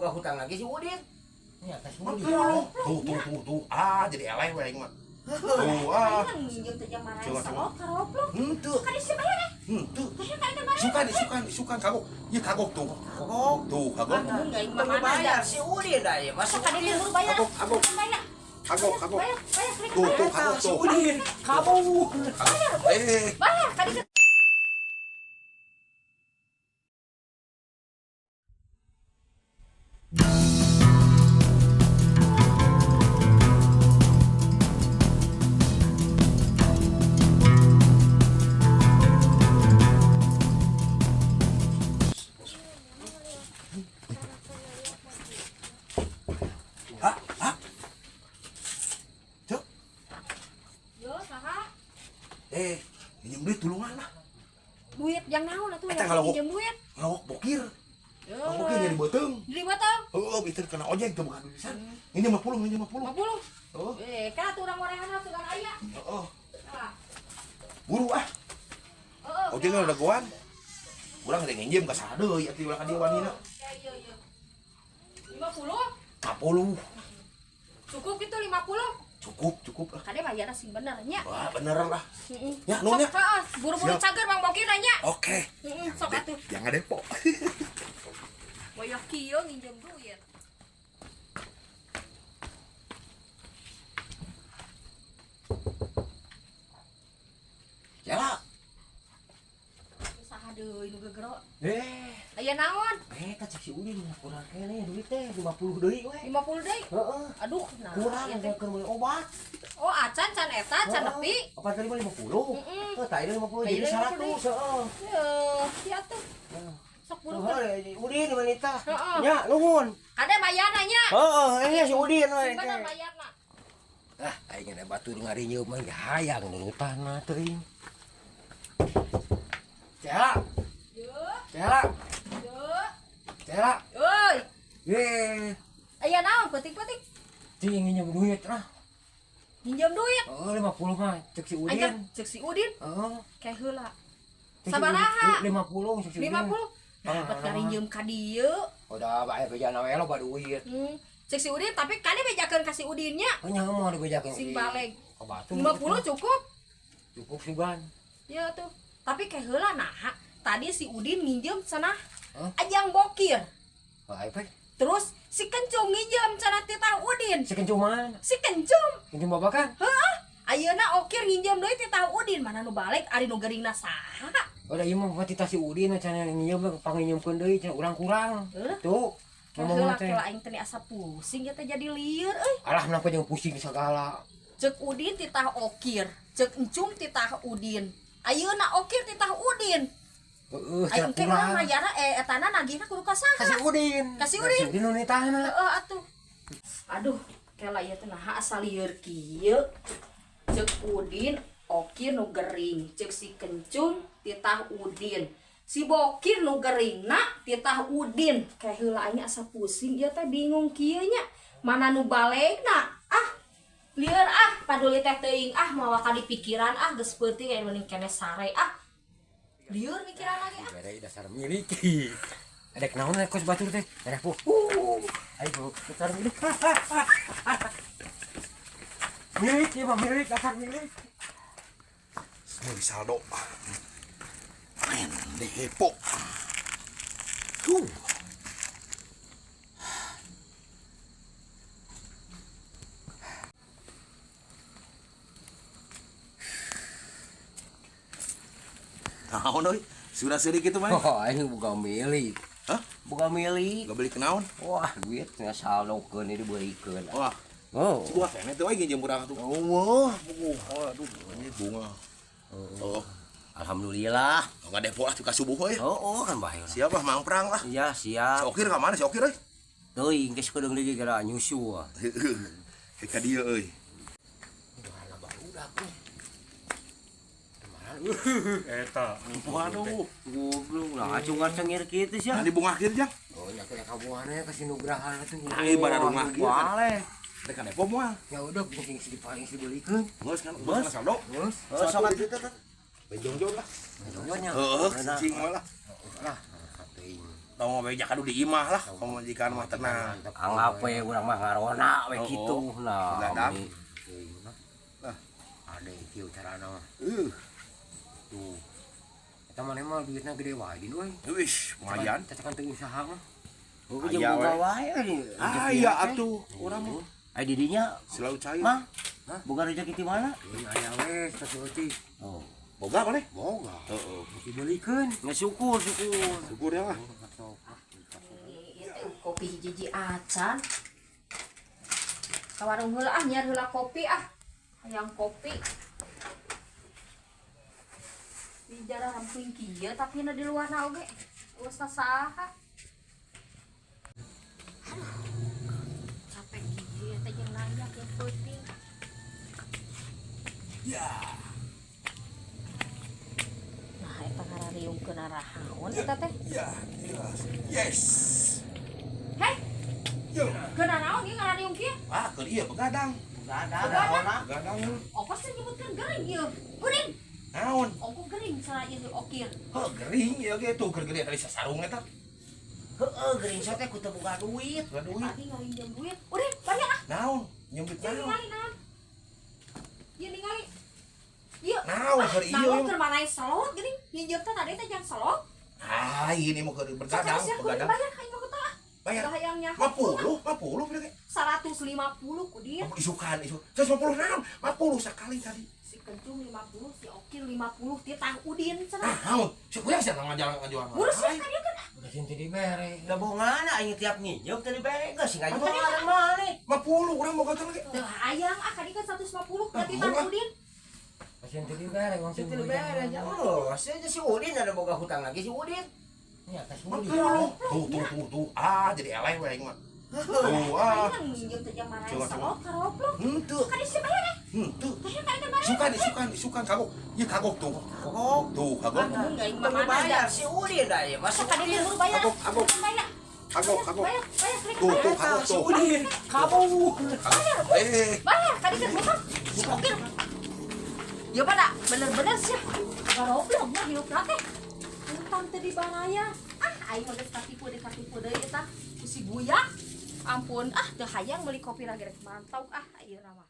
Boga hutang lagi si Udin. Nya ka si Udin. 50. Tuh tuh tuh tuh. Ah, jadi eleh we aing mah. Tuh ah. Minjem teh jang maresa oh karoplok. Henteu. Kadi siapa ya? Henteu. Hayang ka Sukan sukan kagok. Ieu kagok tuh. Kagok tuh, kagok. Mana bayar si Udin dah ya, Mas. Sok kadi buru bayar. Kagok, kagok. Bayar. Kagok, kagok. Bayar, bayar. Tuh, tuh, kagok Si tuh. Udin kabur. Eh, Bayar kadi. ha, ha. Cuk. Yo, saha? Eh, minjem duit tulungan lah. Duit yang naon atuh? Eta kalau minjem duit. Ngelawak bokir. Yo. Ngelawak bokir jadi beuteung. Jadi beuteung. Heeh, itu kena ojek tuh bukan pisan. Nginjem 50, nginjem 50. 50. Heeh. Eh, kan atuh urang orehan atuh kan aya. Heeh. Tah. Buru ah. Heeh. Ojeknya udah goan. Urang ada nginjem ka saha deui atuh urang ka dieu wanina. Ya, iya, iya. 50? 50. Cukup gitu 50? Cukup, cukup lah. Kade bayarna sing bener nya. Wah, bener lah. Heeh. Ya, nuhun ya. Sok, heeh, buru-buru Siap. cager Bang Bokir nya. Oke. Heeh, sok atuh. Jangan depok. Wayah kieu nginjem duit. Ya. Saha deui nu gegero? Eh, Aya naon? eta cek si Udin kurang keneh duit teh 50 deui we. 50 deui. Heeh. Aduh, nah. Kurang ieu teh. keur meuli obat. Oh, acan can eta can nepi. Apa tadi mah 50? Heeh. Heuh, tadi 50 jadi Ayeuna 100 heeh. Heuh, sia tuh. Sok buru. Heeh, Udin wanita. Heeh. Nya, nuhun. Kade bayarna nya. Heeh, ini si Udin we. Sing bener bayarna. Ah, aing ada batur ngarinyeum mah hayang nurutan teuing. Cela, Yo, cela, yo. cela. Euy, Eh, aya naon peuting-peuting? cing nginjem duit ah. Minjem duit. Oh, 50 mah cek si Udin. Anjir, cek si Udin Heeh. kayak heula. Cek si Sabaraha? Udin, 50 cek si Udin. 50. Ah, Dapat ngarinjem ka dieu. Udah bae bejana we loba duit. Cek si Udin tapi kade bejakeun ka si Udinnya. Oh nya mau dibejakeun. Sing baleg. Ka batu. 50 cukup. Cukup sugan. Ya tuh. Tapi kayak heula naha. Tadi si Udin nginjem cenah Hah? ajang bokir. Bae pe. Terus si Kencung nginjem cenah titah Udin. Si kencuman. Si Kencung. Kencum babakan. Heeh. Ayeuna okir nginjem deui titah Udin. Mana nu balik ari nu geuringna saha? Udah ieu mah pati si Udin cenah nginjem panginjemkeun deui cenah urang kurang. Heuh. Tuh. Kayak Ngomong heula teh. kela aing teh asa pusing ya teh jadi lieur euy. Alah kenapa jeung pusing segala. Cek Udin titah okir, cek Encum titah Udin. Ayeuna okir titah Udin. Heeh, Ayo cenah engke urang kurang. mayarna etana nagihna kudu ka Ka saha? si Udin. Ka si Udin. Ka si Udin nu nitahna. Heeh atuh. Aduh, kela ieu teh naha asa lieur kieu. Cek Udin okir nu gering, cek si Kencung titah Udin. Si Bokir nu geringna titah Udin. Kayak heula aing asa pusing ieu teh bingung kieu nya. Mana nu balegna? Ah, lieur ah, paduli teh teuing ah mawa ka dipikiran ah geus peuting aya mending keneh sare ah. Lieur mikiran lagi ah. Bere dasar miliki. Ada naon kos batur teh? Ada po. Ayo dasar milik. Milik ieu mah milik dasar milik. Semua di saldo. Men, depok. Tuh. Naon euy? Sudah seurik kitu mah. Oh, aing buka milik. Hah? Buka milik. Gak beli kenaon? Wah, duit nya saldokeun ini dibeulikeun. Wah, Oh. wah kene teh euy nginjem urang atuh. Wah, bunga. Aduh, ini bunga. Oh, Alhamdulillah. enggak depok lah tuh ka subuh euy. Oh, oh kan bae. Siap lah mangprang lah. Iya, Si siap. Okir ka mana si Okir euy? Teuing geus kedeung deui gara nyusu. Heeh. Ka dieu euy. Mana barudak euy. Eta. Waduh. Goblok lah, acungan cengir kitu sia. Nah, di bunga akhir jang. Oh, nya kena kabuhannya ka sinugrahan atuh. Nah, ibarat rumah kieu kan. Boleh. Rek ka depo moal. Ya udah, penting sih dipaling sih dibelikeun. Geus kan, geus kana saldo. Geus. Sok atuh teh. Bejongjon lah. Bejongjonnya. Heeh, cing we lah. Lah, teuing. Tong we jakadu di imah lah, pamajikan mah tenang. Anggap we urang mah ngarona we Oh, kitu. Nah, Gadang. meni Lah. Ade kieu carana mah. Tuh. Eta maneh mah duitna gede wae din euy. Wih, lumayan. Cacakan teu usaha mah. Oh, Aya jeung boga we. wae euy. Aya atuh, urang mah Ai di dinya selalu cair. mah. Boga rezeki ti mana? Euy aya we saeutik. Oh, Boga maneh? Boga. Heeh. Dibelikeun. nya syukur syukur. Syukur ya lah. Ieu teh kopi hiji-hiji acan. Ka warung heula ah nyiar heula kopi ah. Hayang kopi. Di jarah rampuing kieu tapi na di luarna oge. Geus saha. Aduh. Capek kieu teh jeung nanyak jeung peuting. Ya. Nah, eta ngarariungkeun arahaon eta teh. Ya, yes. Yes. Hei, Yo. keuna naon ieu ngarariung kieu? Ah, keur ieu begadang. Begadang Begadang. Begadang. Ongkos teh nyebutkeun gering ieu. Gering. Naon? Ongko gering cenah ieu okir. Heuh, gering ieu ge tuh keur gede tadi sasarung eta. Heeh, gering teh ku teu boga duit. Boga duit. Tadi ngalinjem duit. Udah, bayar ah. Naon? Nyumpit Ieu naon? ningali naon? Ieu ningali. Ieu. Naon keur ieu? Naon keur manae selot geuning? Nginjem teh tadi teh jang selot. Ah, ini mau keur begadang, Sakeus ya, kudu begadang. bayar aing mah kutu ah. Bayar. Udah hayangnya. 50, 50 bilang ge. 150 ku dia. Isukan, isu. 150 naon? 50 sekali tadi. Si Kencung 50, si Okir 50, titah Udin cenah. Nah, naon? Si kuya sih ngajalan ngajual. Burus ya ka dieu kan. Udah sing teu dibere. Da bongana aing tiap nginjem teh dibere geus sing ngajualan maneh. 50 urang boga teh lagi. Teu hayang ah ka dieu kan 150 Ah, titah murah. Udin. Pasien teu dibere wong Teu sing dibere nya. Oh, saya si Udin ada boga hutang lagi si Udin. Nya kas Udin. 50. Tuh, tuh, tuh, tuh. Ah, jadi eleh we aing mah. Tuh, ah. Hayang nginjem teh jang manae Coba, coba. selot karoplok. Henteu. Ka dieu bayar ah. Henteu. Teh ka dieu bayar. Isukan, isukan, isukan kagok. Ieu kagok tuh. Kagok. Tuh, kagok. Aduh, aing mah Teu mana bayar ada. si Udin da ieu mah si Sok ka dieu Udin. buru bayar. Kagok, kagok. Bayar. Kagok, kagok. Bayar, bayar, klik, Tuh, bayar. tuh, kagok Si tuh. Udin kabur. Eh, Bayar, ka dieu hutang. Si Okir. Ya pada bener-bener sih. Karoblok mah hirup teh. Hutang teh dibayar. Ah, aing mah geus katipu deui katipu deui eta. Ku si Buya. Ampun, ah teu hayang meuli kopi lagi rek mantau ah ayeuna mah.